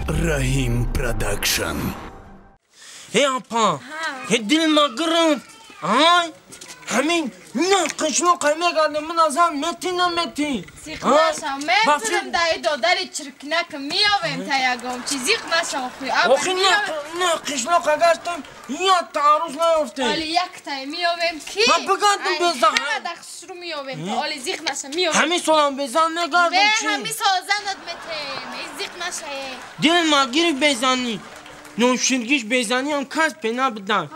Раҳим Продакшн. Эй апа, дил магирифт. Ай, ҳамин на қишлоқа мегардем, ман азам мети намети. Зиқ нашав, мепурам даи додари чиркинак меёвем та ягом чи зиқ нашав охи. Охи на қишлоқа гаштем, як та арӯз наёфтем. Оли яктай меёвем ки. Ма бигардем безан. Ҳама дахшру меёвем та оли зиқ наша меёвем. Ҳамин солам безан мегардем чи? Ҳамин сол занат метем, зиқ нашае. Дил магирифт безанӣ. Ноширгиш безаниам кас пена бидан.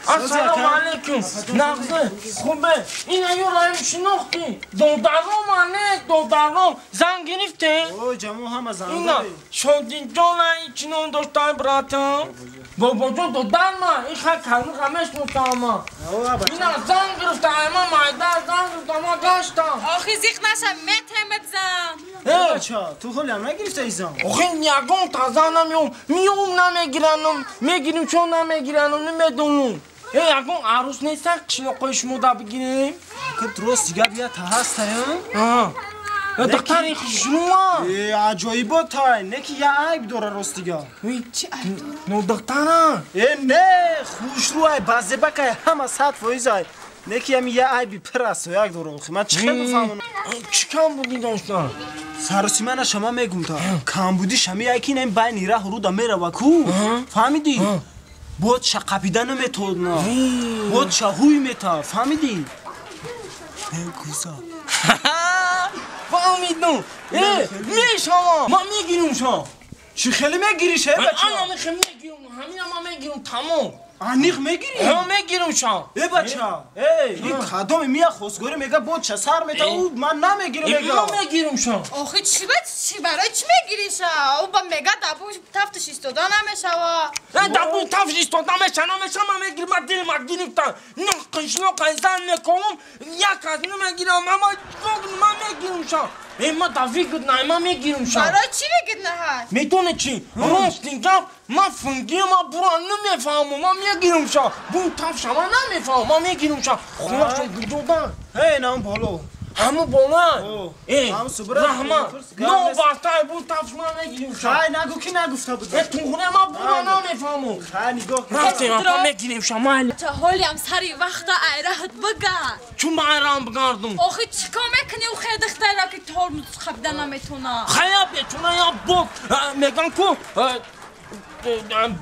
Ассалому алайкум. Нағзы, хубе. Ина юраим шинохтӣ. Додаром ане, додаром. Зан гирифте? Ой, ҷамо ҳама зан. Ина шодиҷона ичинон доштай братам. Бобоҷон додарма, иха калми хамешносама. Ина зан гирифта, ама майда зан гирифта, ма гаштам. Охи зиқ наша, метемет зан. Бача, ту ҳолиам нагирифтаи зан? Охи ягон та занам меом, меом намегиранам, мегирим чон намегиранам, намедонам. Э, ягон арӯс неста қишлоқои шумо да бигирем? Рост гап я та ҳастаям? Духтари хушрӯа. Э, аҷоибот тай, не ки я айб дора рости гап. Чи айб дора? Но духтара. Э, не, хушрӯай, базебакай ҳама 100% ай. Не ки ами я айби пир аст, як дора охи. Ман чӣ хел бифаҳмам? Чӣ камбудӣ дошта? Саросӣ мана шама мегум та. Камбудӣ шами ай ки ин байни раҳ руда мерава ку. Фаҳмидӣ? Бод ша қапида наметодна. Бод ша ҳуй мета. Фаҳмидӣ? Э, куса. Фаҳмидум. Э, мешава. Ман мегирум ша. Чӣ хеле мегириш, э бача? Ана мехем мегирум. Ҳамина ман мегирум тамом. Аниқ мегирӣ? Ҳа, мегирум ша. Э бача, э, ин кадоме мия хостгорӣ мега бод ша сар мета, ӯ ман намегирам мега. Ман мегирум ша. Охи чӣ ба чӣ барои чӣ мегирӣ ша? Ӯ ба мега дабу тафтиш истода намешава. Э, дабу тафтиш истода меша, намеша, ман мегирам, ман дилма гирифтам. На қишлоқа зан мекунам, як аз намегирам, ман ман мегирум ша. Э, ман да выгодна, ман мегирум ша. Барои чӣ выгодна ҳаст? Медонӣ чӣ? Рости гап, ман фунгӣ ман бура намефаҳмам, ман мегирум ша. Бу тафша ман намефаҳмам, ман мегирум ша. Хонашон куҷодан? Э, на он боло. Ҳаму боло? Э, раҳмат. Новбатай бу тафш ман мегирум ша. Хай, нагу ки нагуфта будам. Э, туғре ман бура намефаҳмам. Хай, нигоҳ кун. Рафтем, апа мегирем ша, майли. Ча ҳолиам сари вақта айраҳат бигард. Чун ба айраҳам бигардум? Охи чӣ кор мекунӣ ӯ хел духтара ки тормоз қабида наметона? Хая бечора я бод. Меган ку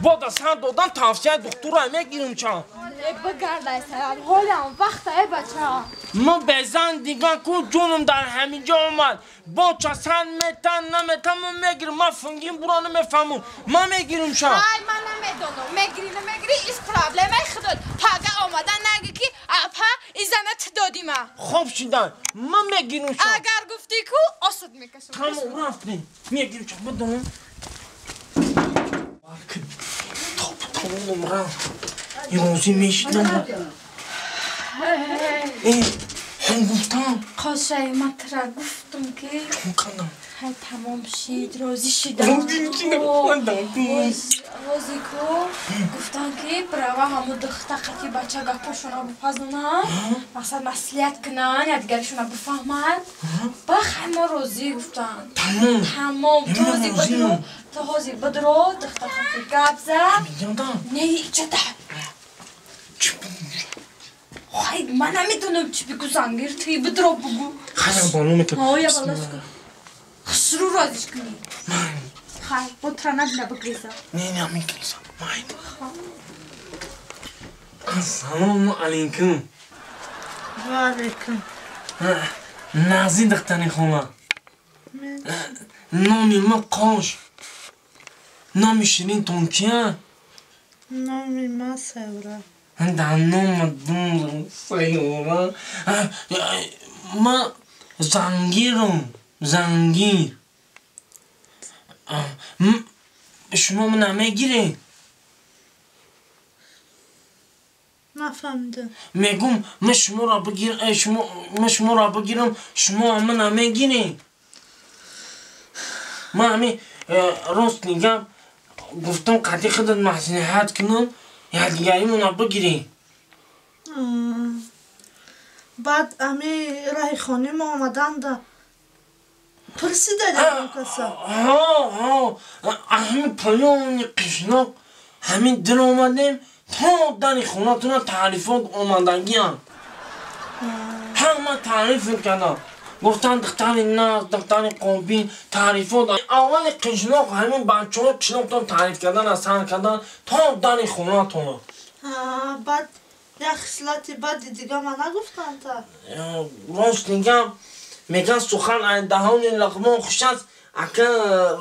бода сар додан тавсияи духтура мегирим ча. Э, бигардай сарам, ҳолиам вақта э бача. Ма безан дига ку ҷонум дар ҳамин ҷо омад. Боча сар метан наметан ман мегирим, ман фунгим бура намефаҳмам. Ман мегирим ша. Ай, ман намедонам. Мегирӣ намегирӣ ис проблемаи худот. Пага омада нагӣ ки апа изана ту додӣ ма. Хоб шидан. Ман мегирим ша. Агар гуфтӣ ку осуд мекашам. Тамом рафтем. Мегирим ша, бидонам. Топ тамомам рафт. Розӣ мешидам. Э, ҳон гуфтам. Қошаи ман тура гуфтам ки. Чон кардам? Ҳай тамом шид, розӣ шидам. Розӣ шидам. Розӣ ку гуфтам ки права ҳаму духта қати бача гапошона бипазонанд, мақсад маслиҳат кунанд, якдигаришона бифаҳманд. Ба хай мо розӣ гуфтанд. Тамом. Тамом. Ту ҳозир бидро, ту ҳозир бидро, духта қати гап зад. Не, ичата. Хай, ман намедонам чӣ бигӯ, зангир, ту бидро бугӯ. Хайам боло мекунам. Ҳоя болош кун. Хушрӯ розиш кунӣ. Хай, бо тура набина бигреза. Не, не, мегрезам. Майн. Ассалому алайкум. Ва алайкум. Нази духтари хола. Номи ма Қош. Номи ширинтон чия? Номи ма Севра. Дар нома дум Сайёра. Ма зангирам. Зангир. Шумо мана мегиред? Нафаҳмидам. Мегум, ман шуморо бигирам, ман шуморо бигирам, шумо мана мегиред? Ман ҳамин рост нигам гуфтам қати худат маслиҳат кунам, якдигаримонро бигирем. Баъд ами раҳи хонимо омаданда. Пурсида каса? Ҳо, ҳамин поёни қишлоқ ҳамин дир омадем то дари хонатона таърифот омадагиам. Ҳама таъриф кардам. Гуфтан духтари нағз, духтари қобил, таърифот. Аввали қишлоқ ҳамин бачаҳои қишлоқтон таъриф кардан аз сар кардан то дари хонатона. Баъд як хислати бади дига ма нагуфтанд та? Рост гап меган сухан аз даҳони луқмон хуш аст. Ака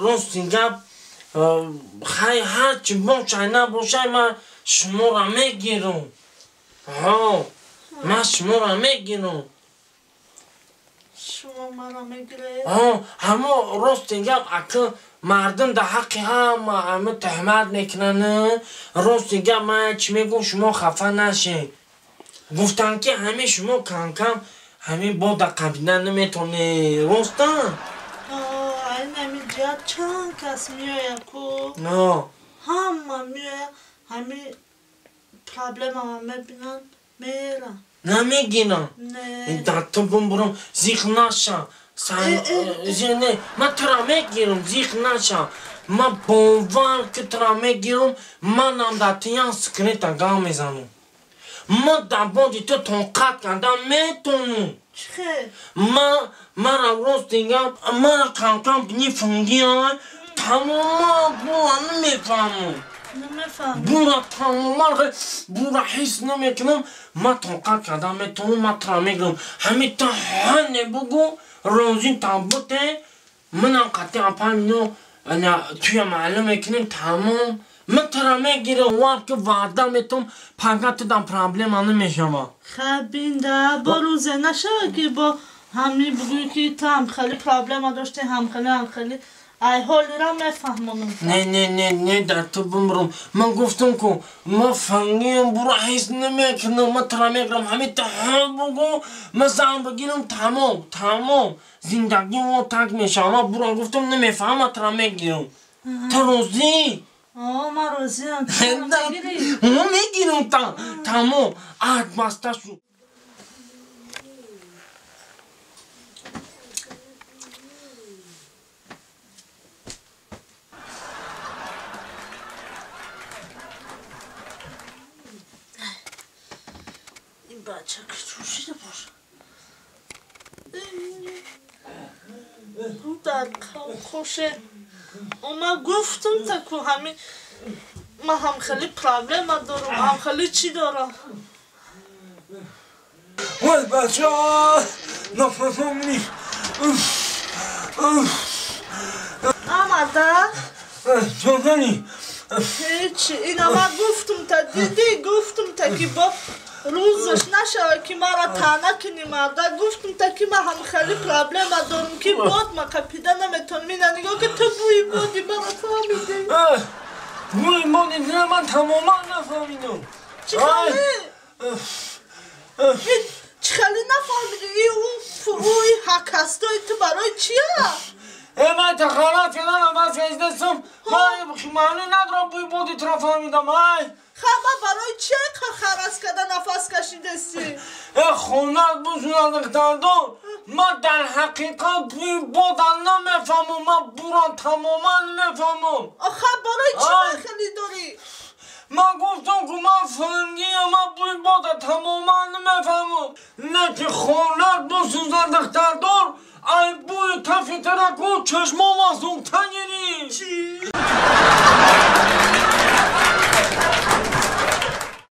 рости гап хай ҳарчи бошай набошай ман шуморо мегирам. Ҳо, ман шуморо мегирам. Шумо маро мегиред? Ҳо, ҳамо рости гап ака мардум дар ҳаққи ҳама ҳама туҳмат мекунанд. Рости гап ман чӣ мегӯм шумо хафа нашед. Гуфтанд ки ҳамин шумо кам-кам ҳамин бода қабида наметонед. Роста? Айн ҳамин ҷиҳат чанд кас меояд ку? Ҳама меояд, ҳамин проблемама мебинанд, меранд. Намегирам. Дар ту бумбурам зиқ наша. Не, ман тура мегирам, зиқ наша. Ман бовар ки тура мегирам, манам дар ту як секрета гап мезанам. Ман дар боди ту тоқат кардан метонам. Мара рости гап, мара кам-кам бини фунгиам, тамоман бура намефаҳмам. Бура тамоман бура ҳис намекунам. Ман тоқат кардан метонам, ман тура мегирам. Ҳамин ту ҳане бугӯ, розӣ табуте, манам қатъи апамино туя маълум мекунем, тамом. Ман тура мегирам, вар ки ваъда метам, пага ту дар проблема намешавад. Хай бинда, бо рӯзе нашавад ки бо ҳамин бугӯӣ ки ту ҳам хеле проблема дошти, ҳам хеле, ҳам хеле. Ай ҳолира мефаҳмонам. Не, не, не, не, дар ту бумрам. Ман гуфтам ку, ман фангиам, бура ҳис намекунам, ман тура мегирам, ҳамин ту ҳа бугӯ, ман зан бигирам, тамом, тамом. Зиндагии мо так мешавад. Ман бура гуфтам, намефаҳмам, ман тура мегирам. Ту розӣ? Ман розиам. Ман мегирам та. Тамом, аҳд баста шуд. Бача ки чӯшида боша. Дар хоше. Ма гуфтам та ку ҳамин ман ҳам хеле проблема дорам, ҳам хеле чӣ дорам. Вой бача, нафасам нест. Омада? Чокани? Ҳечи, ина ман гуфтам та дидӣ, гуфтам та ки бо рӯзаш нашавад ки маро таъна кунӣ марда. Гуфтам та ки ман ҳам хеле проблема дорам ки бод ма қапида наметонам. Ина нигоҳ ки ту бӯи боди маро фаҳмидӣ. Бӯи боди туро ман тамоман нафаҳмидам. Чӣ хеле? Чӣ хеле нафаҳмидӣ? И ӯи ҳакастои ту барои чия? Ман тахаррат кардам, бас кашидастам. Ман маъно надорам бӯи боди туро фаҳмидам. Ай! Ха, ман барои чия харас карда нафас кашидастӣ? Хонат бусунад духтардон, ман дар ҳақиқат бӯи бода намефаҳмам, ман бура тамоман намефаҳмам. Ха, барои чӣ хеле дорӣ? Ман гуфтам ки ман фангиам, ман бӯи бода тамоман намефаҳмам. Не ки хонат бусунад духтардон, ай бӯи тафи тура ку чашмом аз зугта гирифт.